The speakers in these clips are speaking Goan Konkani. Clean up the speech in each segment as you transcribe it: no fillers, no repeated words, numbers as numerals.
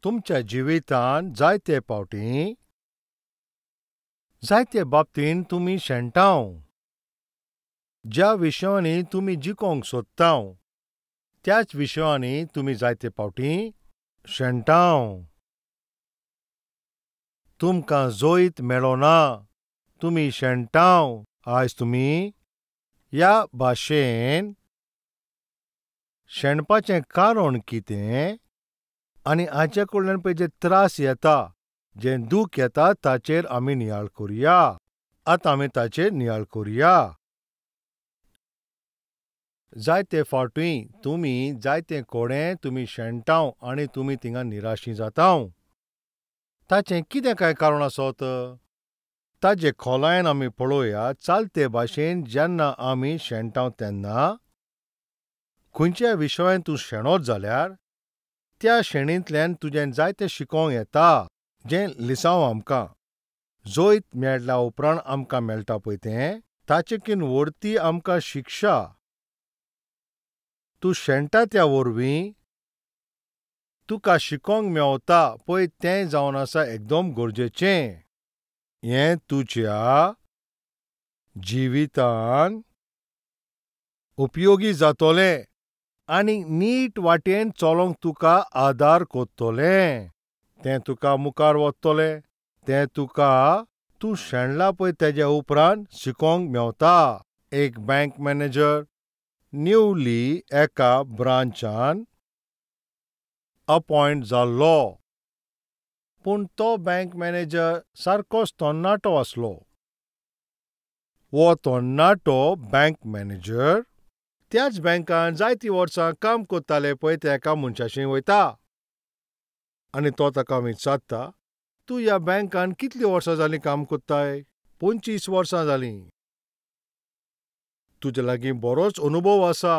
तुमच्या जिवितांत जायते फावटी जायते बाबतीन तुमी शेणटाव. ज्या विशयांनी तुमी जिखोवंक सोदताव त्याच विशयांनी तुमी जायते फावटी शेणटाव. तुमकां जैत मेळना, तुमी शेणटाव. आयज तुमी ह्या भाशेन शेणपाचें कारण कितें आनी हाचे कडल्यान पळय जे त्रास येता, जें दूख येता ताचेर आमी नियाळ करुया. आतां आमी ताचेर नियाळ करुया. जायते फावटी तुमी जायते कोडें तुमी शेणटाव आनी तुमी थिंगा निराशी जाताव. ताचें कितें कांय कारण आसत? ताजे खोलायेन आमी पळोवया. चालते भाशेन जेन्ना आमी शेणटाव तेन्ना खंयच्याय विशयान तूं शेणत जाल्यार त्या शेणींतल्यान तुजें जायतें शिकोवंक येता, जें लिसांव आमकां जैत मेळ्ळ्या उपरांत आमकां मेळटा पळय तें, ताचेकीन व्हडती आमकां शिक्षा. तूं शेणटा त्या वरवीं तुका शिकोवंक मेवता पळय तें जावन आसा एकदम गरजेचें. हें तुज्या जिवितान उपयोगी जातलें आनी नीट वाटेन चलोवंक तुका आदार करतलें. तें तुका मुखार वतलें. तें तुका तूं शेणला पळय तेज्या उपरांत शिकोवंक मेवता. एक बँक मॅनेजर न्यूली एका ब्रांचान अपॉयंट जाल्लो, पूण तो बँक मॅनेजर सारकोच तरणाटो आसलो. हो तरणाटो बँक मॅनेजर त्याच बँकान जायतीं वर्सां काम करताले पळय त्या एका मनशाशी वयता आनी तो ताका विचारता, तूं ह्या बँकान कितलीं वर्सां जालीं काम करताय? 25 वर्सां जालीं. तुजे लागीं बरोच अनुभव आसा,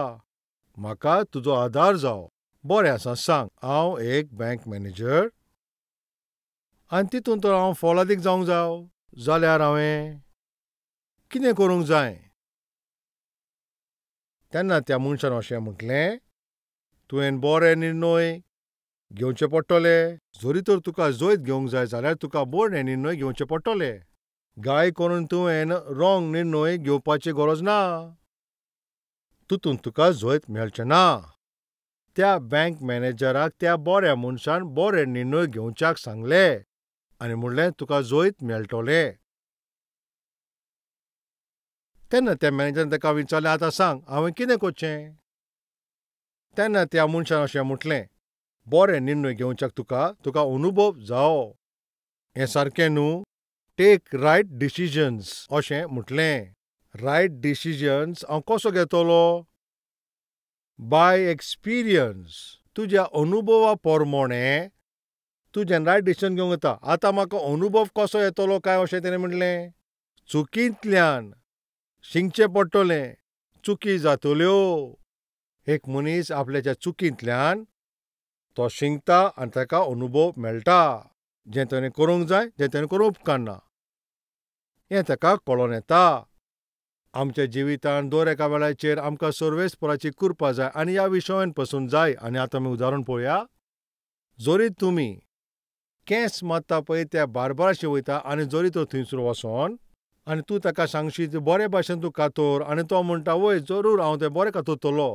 म्हाका तुजो आदार जावो. बरें आसा, सांग. हांव एक बँक मॅनेजर आनी तितून तर हांव फोलादीक जावंक जाव जाल्यार हांवें कितें करूंक जाय? तेन्ना त्या मनशान अशें म्हटलें, तुवें बरे निर्णय घेवचे पडटले. जरी तर तुका जैत घेवंक जाय जाल्यार तुका बरे निर्णय घेवचे पडटले. घाय करून तुवें रोंग निर्णय घेवपाची गरज ना, तितून तुका जैत मेळचें ना. त्या बँक मॅनेजराक त्या बऱ्या मनशान बरे निर्णय घेवच्याक सांगले आनी म्हणलें तुका जैत मेळटलें. तेन्ना त्या मॅनेजरान ताका विचारलें, आतां सांग हांवें कितें करचें? तेन्ना त्या मनशान अशें म्हटलें, बरे निर्णय घेवच्याक तुका तुका अनुभव जावो. हें सारकें न्हू? टेक रायट डिसिजन्स अशें म्हटलें. रायट डिसिजन्स हांव कसो घेतलो? बाय एक्सपिरियन्स. तुज्या अनुभवा प्रमाणें तुजें रायट डिसिजन घेवंक येता. आतां म्हाका अनुभव कसो येतलो काय अशें तेणें म्हणलें? चुकींतल्यान शिकचें पडटलें, चुकी जातल्यो. एक मनीस आपल्याच्या चुकींतल्यान तो शिकता आनी ताका अनुभव मेळटा. जें तेणें करूंक जाय, जें तेणें करूंक उपकारना, हें ताका कळोन येता. आमच्या जिवितांत दर एका वेळाचेर आमकां सर्वेस्पराची कृपा जाय आनी ह्या विशयान पसून जाय. आनी आतां आमी उदाहरण पळोवया. जरी तुमी केंस मारता पळय त्या बार्बराशी वयता आनी जरी तो थंयसर वचोन आनी तूं ताका सांगशी बरे भाशेन तूं कातोर, आनी तो म्हणटा वय जरूर हांव तें बरें कातरतलो.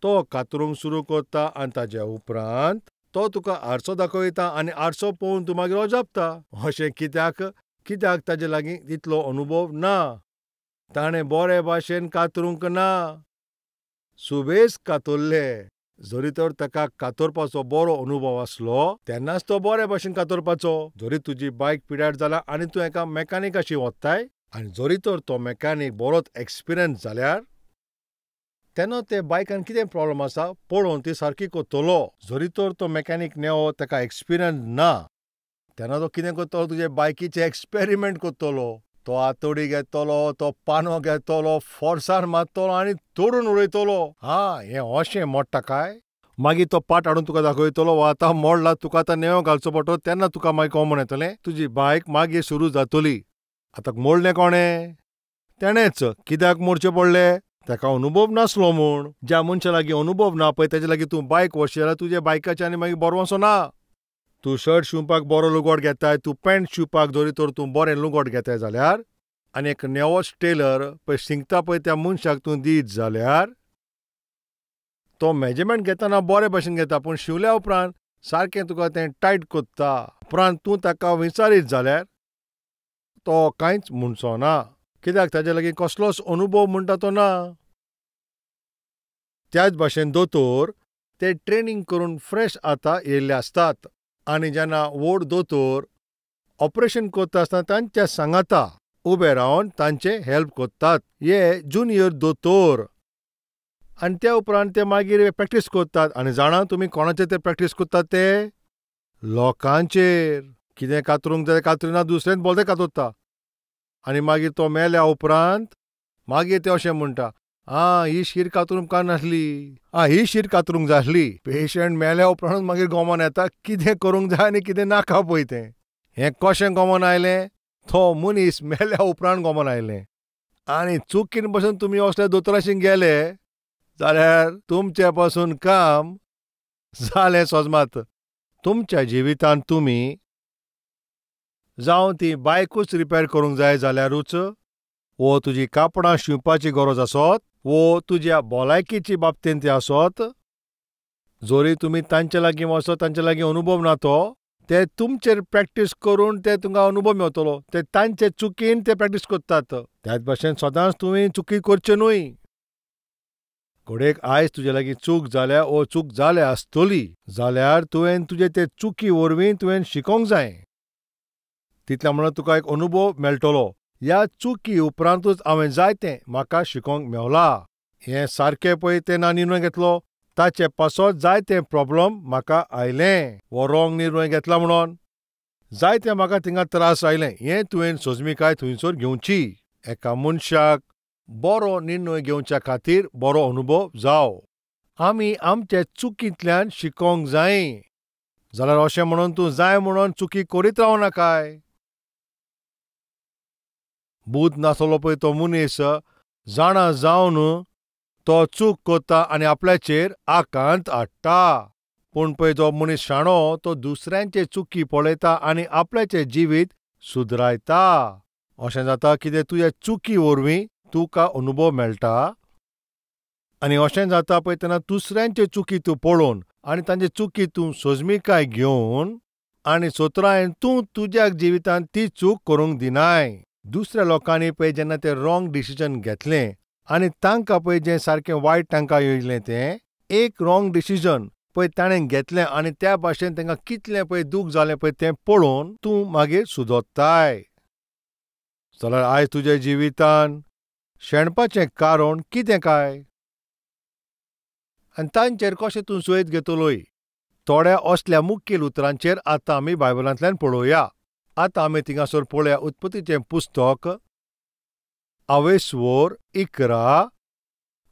तो कातरूंक सुरू करता आनी ताज्या उपरांत तो तुका आरसो दाखयता आनी आरसो पळोवन तूं मागीर अजापता. अशें कित्याक? कित्याक ताजे लागीं तितलो अनुभव ना, ताणें बरे भाशेन कातरूंक ना, सुबेज कातरले. जरी तर ताका कातरपाचो बरो अनुभव आसलो तेन्नाच तो बरे भाशेन कातरपाचो. जरी तुजी बायक पिड्यार जाला आनी तूं एका मॅकानिकाशी वताय आनी जरी तर तो मॅकानीक बरोच एक्सपिरियन्स जाल्यार तेन्ना ते बायकान कितें प्रॉब्लम आसा पळोवन ती सारकी करतलो. जरी तर तो मॅकानीक नेवो ताका एक्सपिरियन्स ना तेन्ना तो कितें करतलो? तुजे बायकीचे एक्सपेरिमेंट करतलो. तो आतोडी घेतलो, तो पानो घेतलो, फोर्सार मारतलो आनी तोडून उडयतलो. हा, हें अशें मोडटा काय? मागीर तो पाट हाडून तुका दाखयतलो, वा आतां मोडला, तुका आतां नेवो घालचो पडटलो. तेन्ना तुका मागीर कॉमन येतलें, तुजी बायक मागीर सुरू जातली. आतां मोडलें कोणें? तेणेंच. कित्याक मोडचें पडलें? ताका अनुभव नासलो म्हूण. ज्या मनशा लागीं अनुभव ना पळय तेजे लागीं तूं बायक व्हरशी जाल्यार तुज्या बायकाचें आनी मागीर बरो ना. तूं शर्ट शिंवपाक बरो लुगोट घेताय, तूं पॅण्ट शिंवपाक जरी तर तूं बरें लुगोट घेताय जाल्यार आनी एक नेवोच टेलर पळय शिंकता पळय त्या मनशाक तूं दीत जाल्यार तो मेजरमेंट घेतना बरे भशेन घेता, पूण शिंवल्या उपरांत सारकें तुका तें टायट कोत्ता. उपरांत तूं ताका विचारीत जाल्यार तो कांयच म्हणचो ना, कित्याक ताजे लागीं कसलोच अनुभव म्हणटा तो ना. त्याच भाशेन दोतोर ते ट्रेनींग करून फ्रेश आतां येयल्ले आसतात आनी जेन्ना व्हड दोतोर ऑपरेशन करता आसतना तांच्या सांगाता उबे रावन तांचे हेल्प करतात हे ज्युनियर दोतोर. आनी त्या उपरांत ते मागीर प्रॅक्टीस करतात. आनी जाणा तुमी कोणाचेर ते प्रॅक्टीस करतात? ते लोकांचेर. कितें कातरूंक जाय कातरिना, दुसरेंच बोलते कातरता. आनी मागीर तो मेल्या उपरांत मागीर ते अशें म्हणटा, आं ही शीर कातरूंक काय नासली, आं ही शीर कातरूंक जाय आसली. पेशंट मेल्या उपरांत मागीर गोमोन येता कितें करूंक जाय आनी कितें नाका पळय तें. हें कशें गोमोन आयलें? तो मनीस मेल्या उपरांत गोमोन आयलें. आनी चुकीन पसून तुमी असल्या दोतोराशी गेले जाल्यार तुमचे पासून काम जालें सोजमात. तुमच्या जिवितांत तुमी जावं ती बायकूच रिपेर करूंक जाय जाल्यारूच, वो तुजी कापडां शिंवपाची गरज आसत, वो तुज्या भलायकेची बाबतींत ती आसत, जरी तुमी तांचे लागीं वचत तांचे लागीं अनुभव ना तो, ते तुमचेर प्रॅक्टीस करून ते तुमकां अनुभव मेळटलो. ते तांचे चुकीन ते प्रॅक्टीस करतात. त्याच भाशेन सदांच तुवें चुकी करच्यो न्हय. घडयेक आयज तुजे लागीं चूक जाल्या वो चूक जाल्या आसतली जाल्यार तुवें तुजे ते चुकी वरवीं तुवें शिकोंक जाय. तितल्या म्हणल्यार तुका एक अनुभव मेळटलो. ह्या चुकी उपरांतूच हांवें जायतें म्हाका शिकोंक मेवला. हें सारकें पळय तें ना निर्णय घेतलो ताचे पासत जायते प्रॉब्लम म्हाका आयलें. हो रोंग निर्णय घेतला म्हणून जायते म्हाका थिंगा त्रास आयले. हें तुवें सोजमिकाय थंयसर घेवची. एका मनशाक बरो निर्णय घेवच्या खातीर बरो अनुभव जाव. आमी आमचे चुकींतल्यान शिकोंक जाय. जाल्यार अशें म्हणून तूं जाय म्हणून चुकी करीत रावनाकाय. बूद नासलो पळय तो मनीस जाणा जावन तो चूक करता आनी आपल्याचेर आकांत हाडटा. पूण पळय जो मनीस शाणो तो दुसऱ्यांचे चुकी पळयता आनी आपल्याचें जिवीत सुदरायता. अशें जाता कितें तुज्या चुकी वरवीं तुका अनुभव मेळटा. आनी अशें जाता पळय तेन्ना दुसऱ्यांचे चुकी तूं पळोवन आनी तांचे चुकी तूं सोजमिकाय घेवन आनी सोतरायेन तूं तुज्या जिवितांत ती चूक करूंक दिनाय. दुसऱ्या लोकांनी पळय जेन्ना ते रॉंग डिसिजन घेतलें आनी तांकां पळय जें सारकें वायट तांकां येयलें तें एक रॉंग डिसिजन पळय ताणें घेतलें आनी त्या भाशेन तांकां कितलें पळय दूख जालें पळय तें पळोवन तूं मागीर सुदोत्ताय. जाल्यार आयज तुज्या जिवितान शेणपाचें कारण कितें काय आनी तांचेर कशें तूं सोयत घेतलोय? थोड्या असल्या मुखेल उतरांचेर आतां आमी बायबलांतल्यान पळोवया. आतां आमी थिंगासर पळोवया उत्पत्तीचें पुस्तक आवेसवोर 11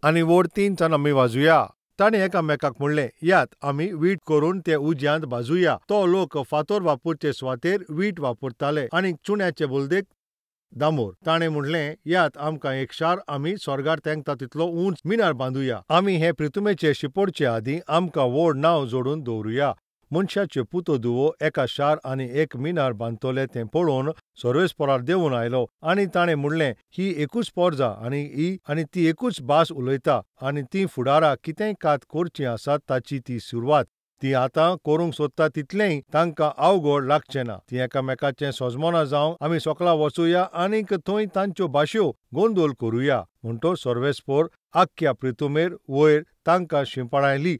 आनी वोर 3 आमी वाजुया. ताणें एकामेकाक म्हणलें, यात आमी वीट करून ते उज्यांत भाजुया. तो लोक फातोर वापरचे सुवातेर वीट वापरताले आनी चुण्याचे बोलदेक दामोर. ताणें म्हणलें, यात आमकां एक शार आमी स्वर्गार तेंकता तितलो उंच मिनार बांदुया. आमी हे प्रितुमेचे शिपोडचे आदीं आमकां व्हड नांव जोडून दवरुया. मनशाच्यो पुतो दुवो एका शार आनी एक मिनार बांदतले तें पळोवन सर्वेस्परार देंवून आयलो आनी ताणें म्हणलें, ही एकूच पोरजा आनी ही आनी ती एकूच भास उलयता आनी ती फुडाराक कितेंय कात करची आसा ताची ती सुरवात. ती आतां करूंक सोदता तितलेंय तांकां अवघड लागचें ना. ती एकामेकाचें सोजमना जावंक आमी सोकला वचुया आनीक थंय तांच्यो भाश्यो गोंदोल करुया. म्हणटो सर्वेस्पोर आख्ख्या प्रितुमेर वयर तांकां शिंपणायली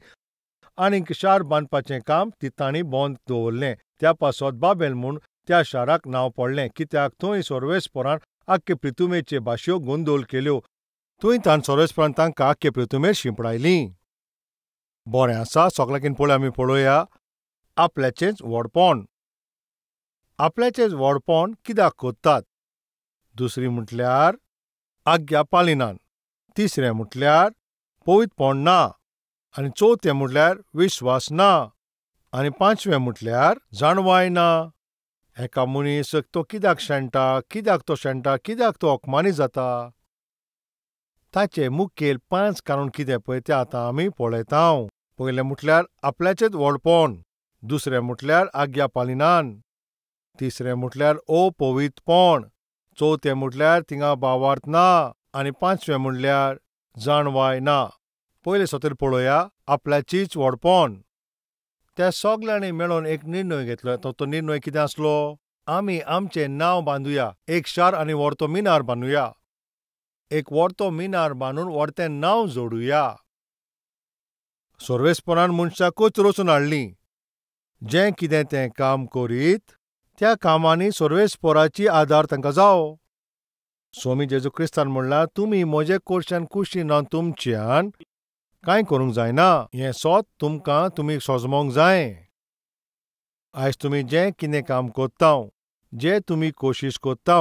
आनीक शार बांदपाचें काम ती तांणी बंद दवरलें. त्या पासत बाबेल म्हूण त्या शाराक नांव पडलें, कित्याक थंय सर्वेस्पोरान आख्खे प्रितुमेचे भाश्यो गोंदोल केल्यो. थंय ताण सर्वेस्पोरान तांकां आख्खे प्रितुमेर शिंपणायली. बरें आसा, सगळ्यांकीन पळय आमी पळोवया आपल्याचेंच व्हडपण. आपल्याचेंच व्हडपण कित्याक करतात? दुसरी म्हटल्यार आज्ञा पालिनान, तिसरें म्हटल्यार पवित्रपण ना, आनी चवथें म्हटल्यार विश्वास ना, आनी पांचवें म्हटल्यार जाणवाय ना. एका मनीस तो कित्याक शेणटा, कित्याक तो शेणटा, कित्याक तो अपमानी जाता, ताचे मुखेल 5 कारण कितें पळय तें आतां आमी पळयता. पयलें म्हटल्यार आपल्याचेंच व्हडपण. दुसरें म्हटल्यार आज्ञा पालिनान, तिसरें म्हटल्यार अपवित्रपण, चवथें म्हटल्यार थिंगा भावार्थ ना आनी पांचवें म्हटल्यार जाणवाय ना. पयलें सोतेर पळोवया आपल्याचीच व्हडपण. त्या सगल्यांनी मेळोन एक निर्णय घेतलो. तो निर्णय कितें आसलो? आमी आमचें नांव बांदुया, एक शार आनी व्हरतो मिनार बांदुया, एक व्हरतो मिनार बांदून व्हरतें नांव जोडुया. सर्वेस्परान मनशाकूच रचून हाडलीं. जें कितें तें काम करीत त्या कामांनी सर्वेस्पराची आदार तांकां जावो. स्वामी जेजू क्रिस्तान म्हणलां, तुमी म्हजे कोर्शान कुशी ना तुमच्यान कांय करूंक जायना. हें सोत तुमकां तुमी सोजमोंक जाय. आयज तुमी जें कितें काम कोत्ता, जे तुमी कोशिश कोत्ता,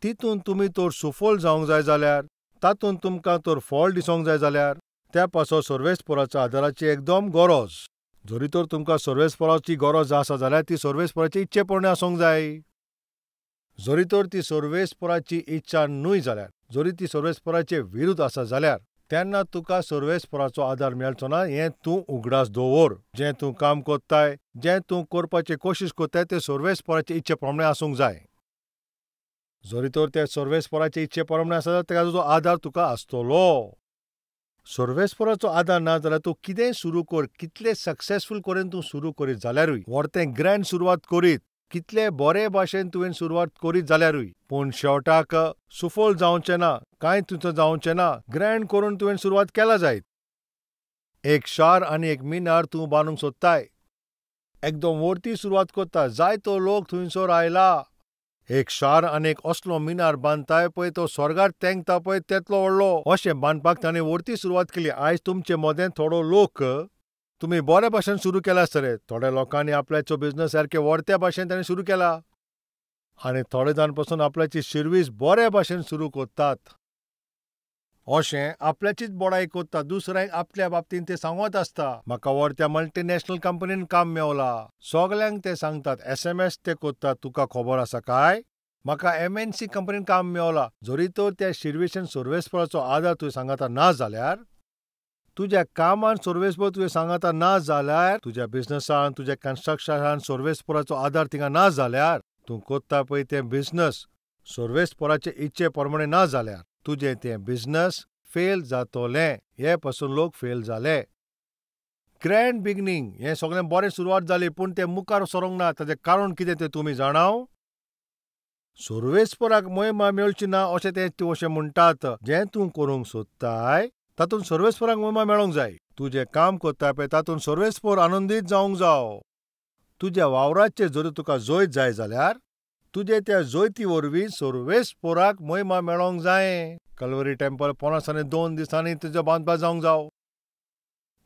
तितून तुमी तर सुफल जावंक जाय जाल्यार, तातूंत तुमकां तर फळ दिसोंक जाय जाल्यार त्या पासो सर्वेस्पराच्या आदाराची एकदम गरज. जरी तर तुमकां सर्वेस्पराची गरज आसा जाल्यार ती सर्वेस्पराची इच्छेपणी आसूंक जाय. जरी तर ती सर्वेस्पराची इच्छा न्हय जाल्यार, जरी ती सर्वेस्पराचे विरुद्ध आसा जाल्यार, तेन्ना तुका सर्वेस्पराचो आदार मेळचो ना हें तूं उगडास दवर. जें तूं काम कोत्ताय, जें तूं करपाची कोशिश कोत्ताय तें सर्वेस्पराचे इच्छे प्रमाणे आसूंक जाय. जरी तर ते सर्वेस्पराचे इच्छे प्रमाणे आसा जाल्यार ताजो आदार तुका आसतलो. सर्वेस्पराचो आदार ना जाल्यार तूं कितेंय सुरू कर, कितलें सक्सेसफूल करून तूं सुरू करीत जाल्यारूय, व्हरतें ग्रँड सुरवात करीत, कितले बरे भाशेन तुवें सुरवात करीत जाल्यारूय, पूण शेवटाक सुफल जावचें ना, कांय तुजो जावचें ना. ग्रँड करून तुवें सुरवात केला जायत. एक शार आनी एक मिनार तूं बांदूंक सोदताय, एकदम वरती सुरवात करता, जायतो लोक थंयसर आयला. एक शार आनी एक असलो मिनार बांदताय पळय तो स्वर्गार तेंकता पळय तेतलो व्हडलो. अशें बांदपाक ताणें वरती सुरवात केली. आयज तुमचे मदें थोडो लोक तुमी बरे भाशेन सुरू केला आसतले. थोड्या लोकांनी आपल्याचो बिजनस सारके व्हरत्या भाशेन ताणें सुरू केला आनी थोडे जाण पसून आपल्याची शिर्वीस बरे भाशेन सुरू करतात. अशें आपल्याचीच बडाय करता, दुसऱ्यांक आपल्या बाबतींत ते सांगत आसता. म्हाका व्हरत्या मल्टीनॅशनल कंपनीन काम मेवला, सगल्यांक ते सांगतात, SMS ते करतात, तुका खबर आसा काय म्हाका MNC कंपनीन काम मेवला. जरी तर त्या शिर्विसेन सर्वेस्पराचो आदार तुवें सांगता ना जाल्यार, तुज्या कामान सर्वेस्पर तुवें सांगता ना जाल्यार, तुज्या बिजनसान, तुज्या कन्स्ट्रक्शनान सर्वेस्पराचो आदार थिंगा ना जाल्यार, तूं कोत्ता पळय तें बिजनस सर्वेस्पराचे इच्छे प्रमाणे ना जाल्यार तुजें तें बिजनस फेल जातलें. हे पासून लोक फेल जाले. ग्रँड बिगनींग हें सगळें बरें सुरवात जाली, पूण तें मुखार सरोंक ना. ताचें कारण कितें तें तुमी जाणाव? सर्वेस्पराक महिमा मेळची ना अशें ते तूं अशें म्हणटात. जें तूं करूंक सोदताय तातूंत सर्वेस्पराक महिमा मेळोंक जाय. तुजें काम करता पळय तातूंत सर्वेस्पर आनंदीत जावंक जाव. तुज्या वावराचेर जरी तुका जैत जाय जाल्यार तुजे त्या जैती वरवीं सर्वेस्पराक महिमा मेळोंक जाय. कलवरी टेम्पल 52 दिसांनी तुजो बांदपाक जावंक जाव.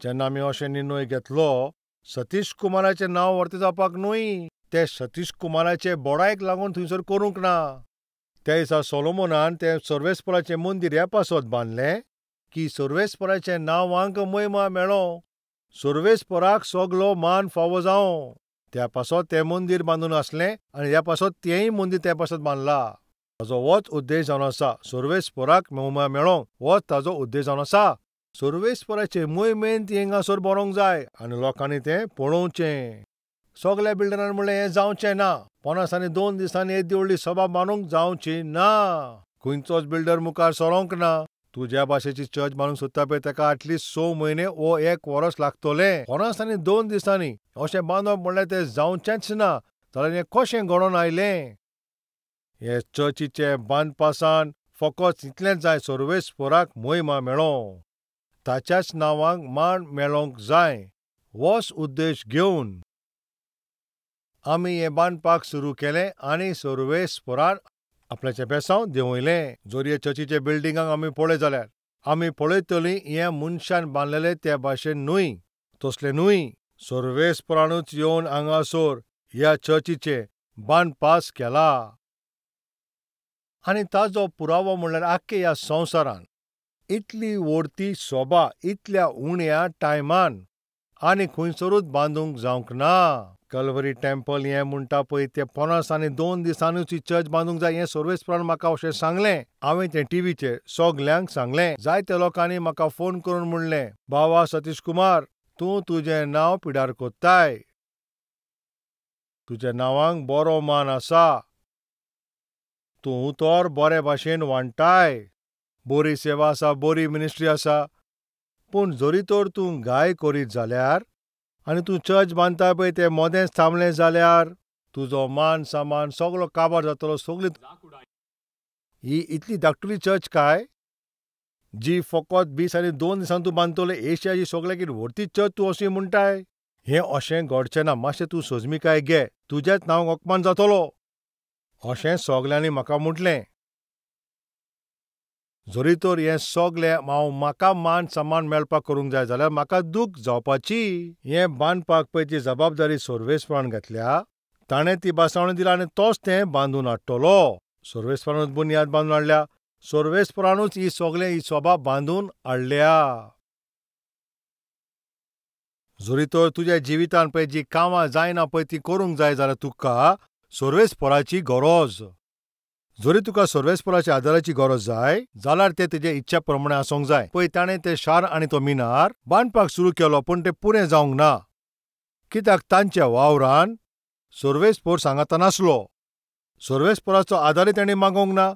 जेन्ना आमी अशें निर्णय घेतलो, सतीश कुमाराचें नांव व्हरतें जावपाक न्हय, ते सतीश कुमाराचे बडायक लागून थंयसर करूंक ना. त्या दिसा सोलोमोनान तें सर्वेस्पराचें मंदीर ह्या पासत बांदलें की सर्वेस्पराचें नांवांक महिमा मेळो, सर्वेस्पराक सगलो मान फावो जावं. त्या पासत तें मंदीर बांदून आसलें आनी ह्या पासत तेंय मंदीर त्या पासत बांदला. ताजो होच उद्देश जावन आसा, सर्वेस्पराक महिमा मेळोंक, होच ताजो उद्देश जावन आसा. सर्वेस्पराचे मोहिमेन ती हांगासर बरोवंक जाय आनी लोकांनी तें पळोवचें. सगल्या बिल्डरान म्हणलें हें जावचें ना, 52 दिसांनी येदी व्हडली सभा बांदूंक जावची ना. खंयचोच बिल्डर मुखार सरोंक ना. तूं ज्या भाशेची चर्च बांदूंक सोदता पळय ताका एटलिस्ट 6 म्हयने वो 1 वर्स लागतलें. 52 दिसांनी अशें बांदप म्हणल्यार तें जावचेंच ना. जाल्यार हें कशें घडोवन आयलें? हे चर्चीचें बांदपासान फकत इतलेंच जाय, सर्वेस्पराक महिमा मेळों, ताच्याच नांवाक मान मेळोंक जाय, होच उद्देश घेवन आमी हें बांदपाक सुरू केलें आनी सर्वेस्परान आपल्याचें बेसांव देंवयलें. जरी चर्चीच्या बिल्डिंगांक आमी पळय जाल्यार आमी पळयतलीं हें मनशान बांदलेलें त्या भाशेन न्हय, तसलें न्हय. सर्वेस्परानूच येवन हांगासर ह्या चर्चीचें बांदपास केला आनी ताजो पुरावो म्हणल्यार आख्खे ह्या संवसारान इतली व्हडती सोबा इतल्या उण्या टायमान आनी खंयसरूच बांदूंक जावंक ना. कलवरी टेम्पल हें म्हणटा पळय तें 52 दिसांनूच ही चर्च बांदूंक जाय हें सर्वेस्परान म्हाका अशें सांगलें. हांवें तें टिवीचेर सगल्यांक सांगलें. जायत्या लोकांनी म्हाका फोन करून म्हणलें, बाबा सतीश कुमार, तूं तुजें नांव पिडार कोत्ताय. तुज्या नांवांक बरो मान आसा, तूं उतर बरे भाशेन वांटाय, बरी सेवा आसा, बरी मिनिस्ट्री आसा, पूण जरी तर तूं गाय करीत जाल्यार आनी तूं चर्च बांदता पळय तें मोदेंच थांबलें जाल्यार तुजो मान सामान सगलो काबार जातलो. सगली ही इतली धाकटुली चर्च काय जी फकत 20 आनी 2 दिसान तूं बांदतलो? एशियाची सगळ्याकी व्हडती चर्च तूं अशी म्हणटाय? हें अशें घडचें ना. मातशें तूं सोजमिकाय घे, तुज्याच नांवाक अपमान जातलो अशें सगल्यांनी म्हाका म्हटलें. जरी तर हें सगळें हांव म्हाका मान सन्मान मेळपाक करूंक जाय जाल्यार म्हाका दूख जावपाची. हें बांदपाक पळय ती जबाबदारी सर्वेस्परान घेतल्या, ताणें ती बासावणी दिल्या आनी तोच तें बांदून हाडटलो. सर्वेस्परानूच बुन्याद बांदून हाडल्या, सर्वेस्परानूच ही सगळें ही सभा बांदून हाडल्या. जरी तर तुज्या जिवितान पळय जी कामां जायना पळय ती करूंक जाय जाल्यार तुका सर्वेस्पराची गरज. जरी तुका सर्वेस्पराच्या आदाराची गरज जाय जाल्यार ते तुजे इच्छा प्रमाणे आसूंक जाय. पळय ताणें तें शार आनी तो मिनार बांदपाक सुरू केलो, पूण तें पुरें जावंक ना, कित्याक तांच्या वावरान सर्वेस्पर सांगाता नासलो. सर्वेस्पराचो आदारय ताणें मागोवंक ना,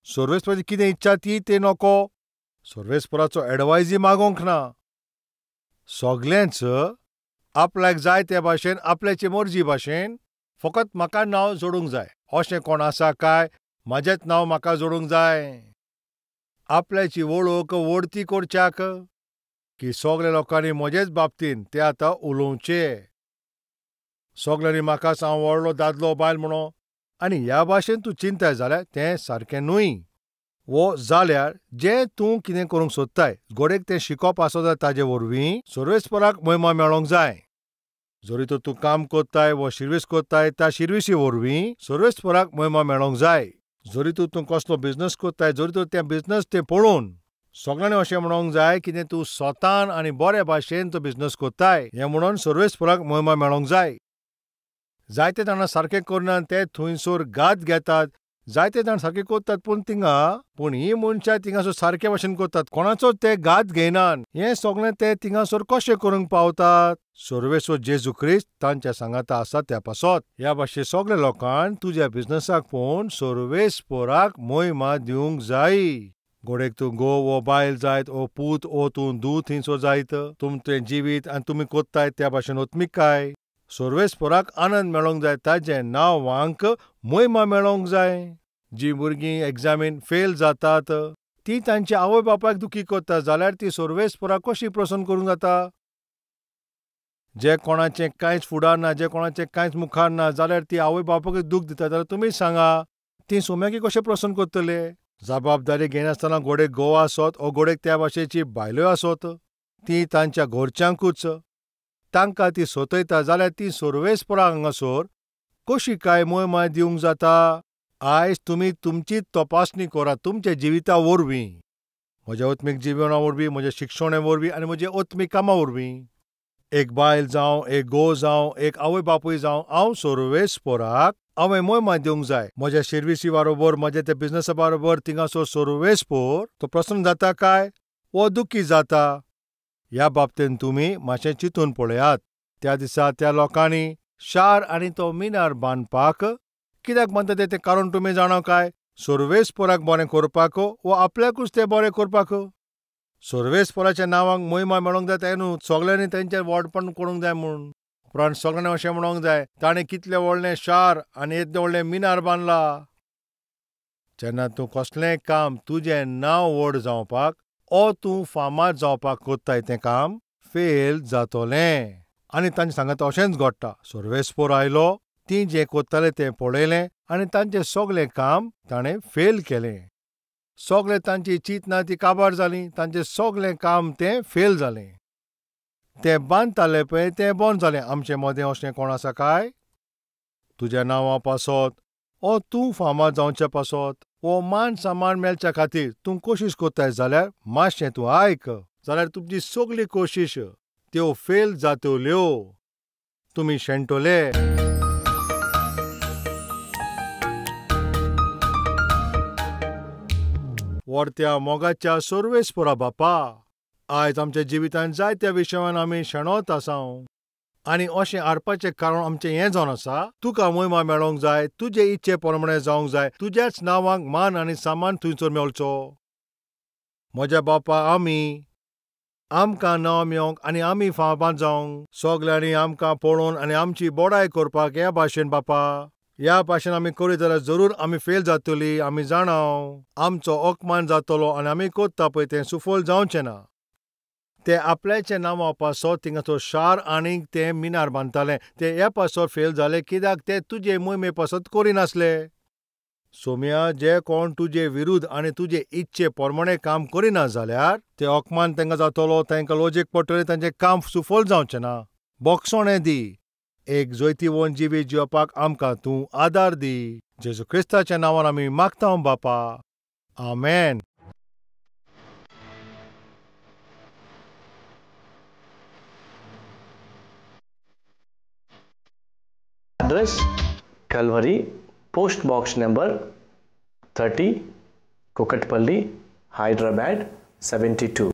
सर्वेस्पराची कितें इच्छा ती ते नको, सर्वेस्पराचो एडवायजय मागोवंक ना. सगळेंच आपल्याक जाय ते भाशेन, आपल्याचे मर्जी भाशेन, फकत म्हाका नांव जोडूंक जाय अशें कोण आसा काय? म्हाजेंच नांव म्हाका जोडूंक जाय. आपल्याची वळख वडती करच्याक की सगल्या लोकांनी म्हजेच बाबतीन ते आतां उलोवचे, सगल्यांनी म्हाकाच हांव व्हडलो दादलो बायल म्हणो. आनी ह्या भाशेन तूं चिंताय जाल्यार तें सारकें न्हय. वो जाल्यार जें तूं कितें करूंक सोदताय गोडेक तें शिकोवप आसत जाल्यार ताजे वरवीं सर्वेस्पराक महिमा मेळोंक जाय. जरी तर तूं काम कोत्ताय वो शिर्वीस कोत्ताय त्या शिर्विसी वरवीं सर्वेस्पराक महिमा मेळोंक जाय. जरी तर तूं कसलो बिजनस कोत्ताय, जरी तर तें बिजनस तें पळोवन सगळ्यांनी अशें म्हणोंक जाय कितें तूं स्वतान आनी बरे भाशेन तो बिजनस कोत्ताय हें म्हणून सर्वेस्पराक महिमा मेळोंक जाय. जायते जाणां सारकें करनात, ते थंयसर घात घेतात. जायते जाण सारके करतात पूण थिंगा, पूण ही मनशां थिंगासर सारके भाशेन करतात, कोणाचो ते घात घेयनात. हें सगळें ते थिंगासर कशें करूंक पावतात? सर्वेस्पर जेजू क्रिस्त तांच्या सांगाता आसा त्या पासत. ह्या भाशेन सगल्या लोकांक तुज्या बिजनसाक पळोवन सर्वेस्पराक महिमा दिवंक जाय. घोडेक तूं घोव वो बायल जायत, ओ पूत ओ तूं धूव थंयसर जायत, तुमचें जिवीत आनी तुमी कोत्ताय त्या भाशेन ओत्मिकाय सर्वेस्पराक आनंद मेळोंक जाय, ताजें नांवांक महिमा मेळोंक जाय. जी भुरगीं एग्जामीन फेल जातात ती तांच्या आवय बापायक दुखी करता जाल्यार ती सर्वेस्पराक कशी प्रसन्न करूंक जाता? जे कोणाचें कांयच फुडार ना, जे कोणाचें कांयच मुखार ना जाल्यार ती आवय बापायकूच दूख दिता जाल्यार तुमी सांगा ती सोम्याकी कशें प्रसन्न करतले? जबाबदारी घेयनासतना घोडेक घोव आसत वो घोडेक त्या भाशेची बायल्यो आसत, ती तांच्या घरच्यांकूच तांकां ती सोतयता जाल्यार ती सर्वेस्पराक हांगासर कशी काय महिमा दिवंक जाता? आयज तुमी तुमची तपासणी करात तुमच्या जिविता वरवीं, म्हज्या आत्मीक जिवना वरवीं, म्हज्या शिक्षणा वरवीं आनी म्हज्या आत्मीक कामां वरवीं. एक बायल जावं, एक घोव जावं, एक आवय बापूय जावं, हांव सर्वेस्पराक हांवें महिमा दिवंक जाय. म्हज्या शिर्विसी बरोबर, म्हज्या त्या बिजनसा बरोबर थिंगासर सर्वेस्पर तो प्रसन्न जाता काय वो दुखी जाता? ह्या बाबतीन तुमी मातशें चिंतून पळयात. त्या दिसा त्या लोकांनी शार आनी तो मिनार बांदपाक कित्याक बांदता तें कारण तुमी जाणा काय? सर्वेस्पराक बरें करपाक वो आपल्याकूच तें बरें करपाक? सर्वेस्पराच्या नांवाक महिमा मेळोंक जाय तें न्हू, सगल्यांनी तेंचें व्हडपण करूंक जाय म्हूण. उपरांत सगल्यांनी अशें म्हणोंक जाय ताणें कितलें व्हडलें शार आनी येद्दें व्हडलें मिनार बांदला. जेन्ना तूं कसलेंय काम तुजें नांव व्हड जावपाक ओ तूं फामाद जावपाक कोत्ताय तें काम फेल जातलें. आनी तांचे सांगाता अशेंच घडटा. सर्वेस्पर आयलो, ती जें कोत्ताले तें पळयलें आनी तांचें सगळें काम ताणें फेल केलें. सगळें तांची चिंतना ती काबार जाली, तांचें सगळें काम तें फेल जालें. तें बांदताले पळय तें बंद जालें. आमचे मदें अशें कोण आसा काय? तुज्या नांवा पासत ओ तूं फामाद जावचे पासत वो मान सन्मान मेळच्या खातीर तूं कोशिश कोत्ताय जाल्यार मातशें तूं आयक, जाल्यार तुमची सगळी कोशिश त्यो फेल जातल्यो, तुमी शेणटले. वर्त्या मोगाच्या सर्वेस्परा बापा, आयज आमच्या जिवितांत जायत्या विशयान आमी शेणत आसाव. आनी अशें हाडपाचें कारण आमचें हें जावन आसा, तुका मोहिमा मेळोंक जाय, तुजे इच्छे प्रमाणे जावंक जाय, तुज्याच नांवांक मान आनी सामान थंयसर मेळचो. म्हज्या बापा, आमी आमकां नांव मेळोवंक आनी आमी फामाद जावंक, सगल्यांनी आमकां पळोवन आनी आमची बडाय करपाक ह्या भाशेन बापा, ह्या भाशेन आमी करीत जाल्यार जरूर आमी फेल जातली. आमी जाणाव आमचो अपमान जातलो आनी आमी करता पळय तें सुफल जावचें ना. ते आपल्याचें नांवा पासत थिंगासर शार आनीक ते मिनार बांदताले. ते ह्या पासत फेल जाले कित्याक ते तुजे मोहिमे पासत करिनासले. सोम्या, जे कोण तुजे विरुद्ध आनी तुजे इच्छे प्रमाणे काम करिना जाल्यार ते अपमान तांकां जातलो, तांकां लजेक पडटलें, तांचें काम सुफल जावचें ना. बक्षणें दी, एक जैतिवंत जिवीत जिवपाक आमकां तूं आदार दी. जेजू क्रिस्ताच्या नांवान आमी मागता बापा, आमेन. Address: Calvary, Post Box number 30, Kukatpally, Hyderabad 72.